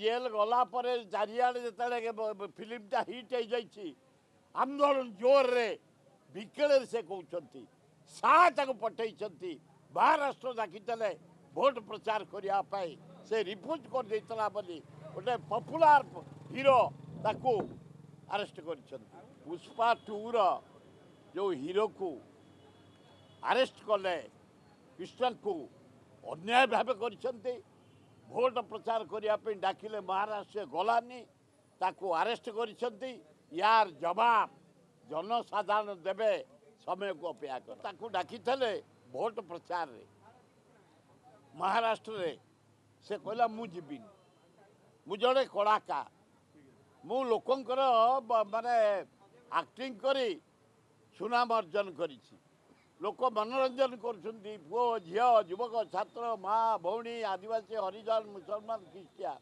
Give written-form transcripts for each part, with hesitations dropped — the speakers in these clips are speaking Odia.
ଜେଲ୍ ଗଲା ପରେ ଚାରିଆଡ଼େ ଯେତେବେଳେ ଫିଲ୍ମଟା ହିଟ୍ ହେଇଯାଇଛି, ଆନ୍ଦୋଳନ ଜୋରରେ ବିକେଳରେ ସେ କହୁଛନ୍ତି ଶାହ ତାକୁ ପଠେଇଛନ୍ତି, ମହାରାଷ୍ଟ୍ର ଡାକିଥିଲେ ଭୋଟ ପ୍ରଚାର କରିବା ପାଇଁ, ସେ ରିଫ୍ୟୁଜ୍ କରିଦେଇଥିଲା ବୋଲି ଗୋଟେ ପପୁଲାର ହିରୋ ତାକୁ ଆରେଷ୍ଟ କରିଛନ୍ତି। ପୁଷ୍ପା ଟୁର ଯେଉଁ ହିରୋକୁ ଆରେଷ୍ଟ କଲେ କୃଷ୍ଣଙ୍କୁ ଅନ୍ୟାୟ ଭାବେ କରିଛନ୍ତି। ଭୋଟ ପ୍ରଚାର କରିବା ପାଇଁ ଡାକିଲେ ମହାରାଷ୍ଟ୍ର ଗଲାନି, ତାକୁ ଆରେଷ୍ଟ କରିଛନ୍ତି। ୟାର ଜବାବ ଜନସାଧାରଣ ଦେବେ, ସମୟକୁ ଅପେକ୍ଷା କର। ତାକୁ ଡାକିଥିଲେ ଭୋଟ ପ୍ରଚାରରେ ମହାରାଷ୍ଟ୍ରରେ, ସେ କହିଲା ମୁଁ ଯିବିନି, ମୁଁ ଜଣେ କଳାକାର, ମୁଁ ଲୋକଙ୍କର ମାନେ ଆକ୍ଟିଂ କରି ସୁନାମ ଅର୍ଜନ କରିଛି, ଲୋକ ମନୋରଞ୍ଜନ କରୁଛନ୍ତି, ପୁଅ ଝିଅ ଯୁବକ ଛାତ୍ର ମା ଭଉଣୀ ଆଦିବାସୀ ହରିଜନ ମୁସଲମାନ ଖ୍ରୀଷ୍ଟିଆନ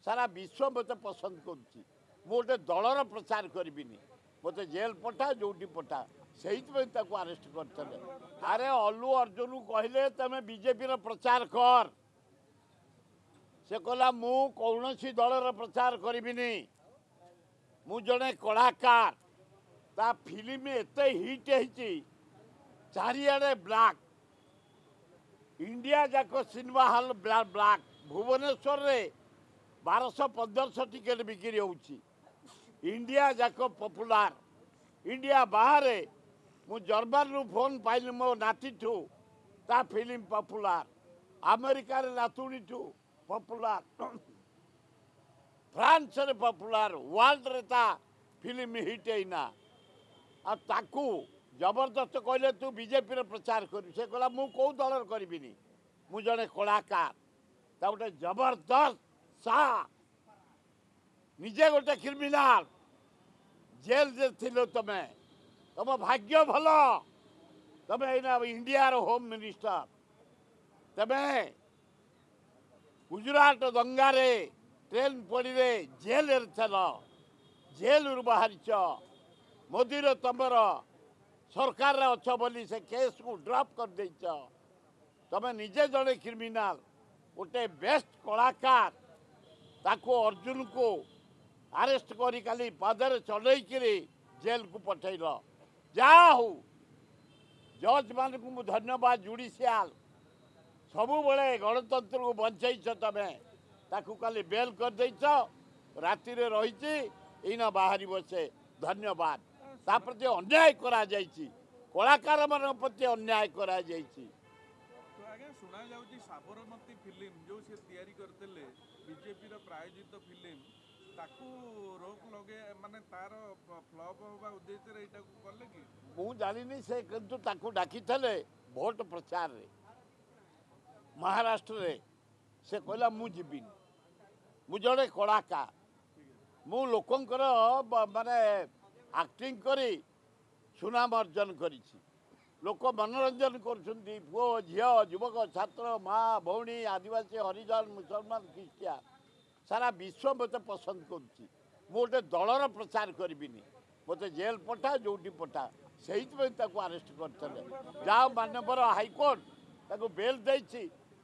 ସାରା ବିଶ୍ୱ ମୋତେ ପସନ୍ଦ କରୁଛି, ମୁଁ ଗୋଟେ ଦଳର ପ୍ରଚାର କରିବିନି, ମୋତେ ଜେଲ୍ ପଠା ଯେଉଁଠି ପଠା। ସେଇଥିପାଇଁ ତାକୁ ଆରେଷ୍ଟ କରିଥିଲେ। ଆରେ ଅଲ୍ଲୁ ଅର୍ଜୁନକୁ କହିଲେ ତମେ ବିଜେପିର ପ୍ରଚାର କର, ସେ କହିଲା ମୁଁ କୌଣସି ଦଳର ପ୍ରଚାର କରିବିନି, ମୁଁ ଜଣେ କଳାକାର। ତା ଫିଲ୍ମ ଏତେ ହିଟ୍ ହେଇଛି ଚାରିଆଡ଼େ ବ୍ଲାକ୍, ଇଣ୍ଡିଆ ଯାକ ସିନେମା ହଲ୍ ବ୍ଲାକ୍, ଭୁବନେଶ୍ୱରରେ 1200 1500 ଟିକେଟ୍ ବିକ୍ରି ହେଉଛି, ଇଣ୍ଡିଆ ଯାକ ପପୁଲାର। ଇଣ୍ଡିଆ ବାହାରେ ମୁଁ ଜର୍ମାନରୁ ଫୋନ୍ ପାଇଲି ମୋ ନାତିଠୁ, ତା ଫିଲ୍ମ ପପୁଲାର, ଆମେରିକାରେ ନାତୁଣୀଠୁ ପପୁଲାର, ଫ୍ରାନ୍ସରେ ପପୁଲାର, ୱାର୍ଲଡରେ ତା ଫିଲ୍ମ ହିଟ୍ ହେଇନା। ଆଉ ତାକୁ ଜବରଦସ୍ତ କହିଲେ ତୁ ବିଜେପିର ପ୍ରଚାର କରିବୁ, ସେ କହିଲା ମୁଁ କେଉଁ ଦଳର କରିବିନି, ମୁଁ ଜଣେ କଳାକାର। ତା ଗୋଟେ ଜବରଦସ୍ତ ଶାହ ନିଜେ ଗୋଟେ କ୍ରିମିନାଲ, ଜେଲରେ ଥିଲ ତମେ, ତମ ଭାଗ୍ୟ ଭଲ, ତମେ ଏଇନା ଇଣ୍ଡିଆର ହୋମ୍ ମିନିଷ୍ଟର, ତମେ ଗୁଜୁରାଟ ଦଙ୍ଗାରେ ଟ୍ରେନ୍ ପଡ଼ିରେ ଜେଲରେ ଥିଲ, ଜେଲରୁ ବାହାରିଛ, ମୋଦିର ତମର ସରକାରରେ ଅଛ ବୋଲି ସେ କେସ୍କୁ ଡ୍ରପ୍ କରିଦେଇଛ, ତମେ ନିଜେ ଜଣେ କ୍ରିମିନାଲ। ଗୋଟେ ବେଷ୍ଟ କଳାକାର ତାକୁ ଅର୍ଜୁନକୁ ଆରେଷ୍ଟ କରି କାଲି ପାଦରେ ଚଲେଇକିରି ଜେଲକୁ ପଠେଇଲ। ଯାହା ହଉ ଜଜ୍ମାନଙ୍କୁ ମୁଁ ଧନ୍ୟବାଦ, ଜୁଡ଼ିସିଆଲ ସବୁବେଳେ ଗଣତନ୍ତ୍ରକୁ ବଞ୍ଚେଇଛ ତମେ, ତାକୁ କାଲି ବେଲ୍ କରିଦେଇଛ, ରାତିରେ ରହିଛି, ଏଇନା ବାହାରିବ ସେ, ଧନ୍ୟବାଦ। ତା ପ୍ରତି ଅନ୍ୟାୟ କରାଯାଇଛି, କଳାକାରମାନଙ୍କ ପ୍ରତି ଅନ୍ୟାୟ କରାଯାଇଛି। ଆଜ୍ଞା ଶୁଣାଯାଉଛି ସାବରମତୀ ଫିଲ୍ମ ଯେଉଁ ସେ ତିଆରି କରିଥିଲେ ବିଜେପିର ପ୍ରାୟୋଜିତ ଫିଲ୍ମ, ତାକୁ ରୋକ ଲଗେଇ ମାନେ ତାର ଫ୍ଲପ୍ ହେବା ଉଦ୍ଦେଶ୍ୟରେ ଏଇଟାକୁ କଲେ କି ମୁଁ ଜାଣିନି। ସେ କିନ୍ତୁ ତାକୁ ଡାକିଥିଲେ ଭୋଟ ପ୍ରଚାରରେ ମହାରାଷ୍ଟ୍ରରେ, ସେ କହିଲା ମୁଁ ଯିବିନି, ମୁଁ ଜଣେ କଳାକାର, ମୁଁ ଲୋକଙ୍କର ମାନେ ଆକ୍ଟିଂ କରି ସୁନାମ ଅର୍ଜନ କରିଛି, ଲୋକ ମନୋରଞ୍ଜନ କରୁଛନ୍ତି, ପୁଅ ଝିଅ ଯୁବକ ଛାତ୍ର ମା ଭଉଣୀ ଆଦିବାସୀ ହରିଜନ ମୁସଲମାନ ଖ୍ରୀଷ୍ଟିଆନ ସାରା ବିଶ୍ୱ ମୋତେ ପସନ୍ଦ କରୁଛି, ମୁଁ ଗୋଟେ ଦଳର ପ୍ରଚାର କରିବିନି, ମୋତେ ଜେଲ୍ ପଠା ଯେଉଁଠି ପଠା। ସେଇଥିପାଇଁ ତାକୁ ଆରେଷ୍ଟ କରିଥିଲେ। ଯାହା ମାନ୍ୟବର ହାଇକୋର୍ଟ ତାକୁ ବେଲ୍ ଦେଇଛି,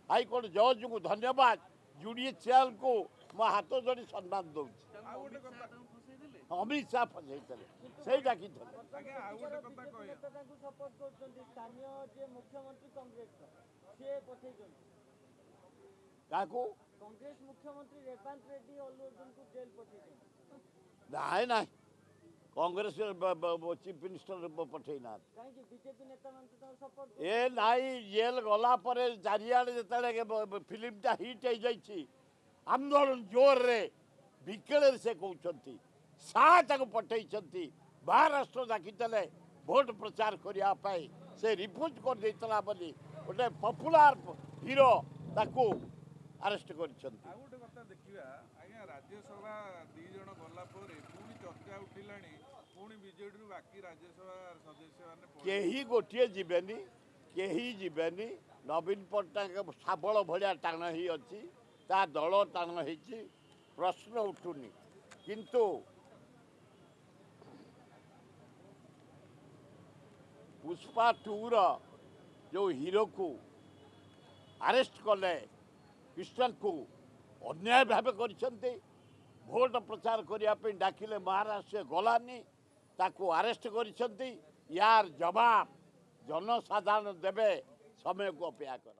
ହାଇକୋର୍ଟ ଜଜ୍ଙ୍କୁ ଧନ୍ୟବାଦ, ଜୁଡ଼ିସିଆଲକୁ ମୋ ହାତ ଯୋଡ଼ି ସମ୍ମାନ ଦେଉଛି। ଅମିତ ଶାହ ଫସେଇଥିଲେ, ସେଇ ଡାକିଥିଲେ। କାହାକୁ? ନାଇଁ ନାଇଁ, କଂଗ୍ରେସ ଚିଫ୍ ମିନିଷ୍ଟର ପଠେଇ ନାହାନ୍ତି। ଏ ନାଇଁ, ଜେଲ୍ ଗଲା ପରେ ଚାରିଆଡ଼େ ଯେତେବେଳେ ଫିଲ୍ମଟା ହିଟ୍ ହେଇଯାଇଛି, ଆନ୍ଦୋଳନ ଜୋରରେ ବିକେଳରେ ସେ କହୁଛନ୍ତି ଶାହ ତାକୁ ପଠେଇଛନ୍ତି, ମହାରାଷ୍ଟ୍ର ଡାକିଥିଲେ ଭୋଟ ପ୍ରଚାର କରିବା ପାଇଁ, ସେ ରିଫ୍ୟୁଜ୍ କରିଦେଇଥିଲା ବୋଲି ଗୋଟେ ପପୁଲାର ହିରୋ ତାକୁ ଆରେଷ୍ଟ କରିଛନ୍ତି। ଆଉ ଗୋଟେ କଥା ଦେଖିବା ଆଜ୍ଞା, ରାଜ୍ୟସଭା 2 ଜଣ ଗଲା ପରେ ପୁଣି ଚର୍ଚ୍ଚା ଉଠିଲାଣି, ପୁଣି ବିଜେଡ଼ିରୁ ବାକି ରାଜ୍ୟସଭା ସଦସ୍ୟମାନେ କେହି ଗୋଟିଏ ଯିବେନି, କେହି ଯିବେନି। ନବୀନ ପଟ୍ଟନାୟକ ଶାବଳ ଭଳିଆ ଟାଣ ହେଇ ଅଛି, ତା ଦଳ ଟାଣ ହେଇଛି, ପ୍ରଶ୍ନ ଉଠୁନି। କିନ୍ତୁ ପୁଷ୍ପା ଟୁର ଯେଉଁ ହିରୋକୁ ଆରେଷ୍ଟ କଲେ କୃଷ୍ଣଙ୍କୁ ଅନ୍ୟାୟ ଭାବେ କରିଛନ୍ତି। ଭୋଟ ପ୍ରଚାର କରିବା ପାଇଁ ଡାକିଲେ ମହାରାଷ୍ଟ୍ର, ଗଲାନି, ତାକୁ ଆରେଷ୍ଟ କରିଛନ୍ତି। ୟାର ଜବାବ ଜନସାଧାରଣ ଦେବେ, ସମୟକୁ ଅପେକ୍ଷା କର।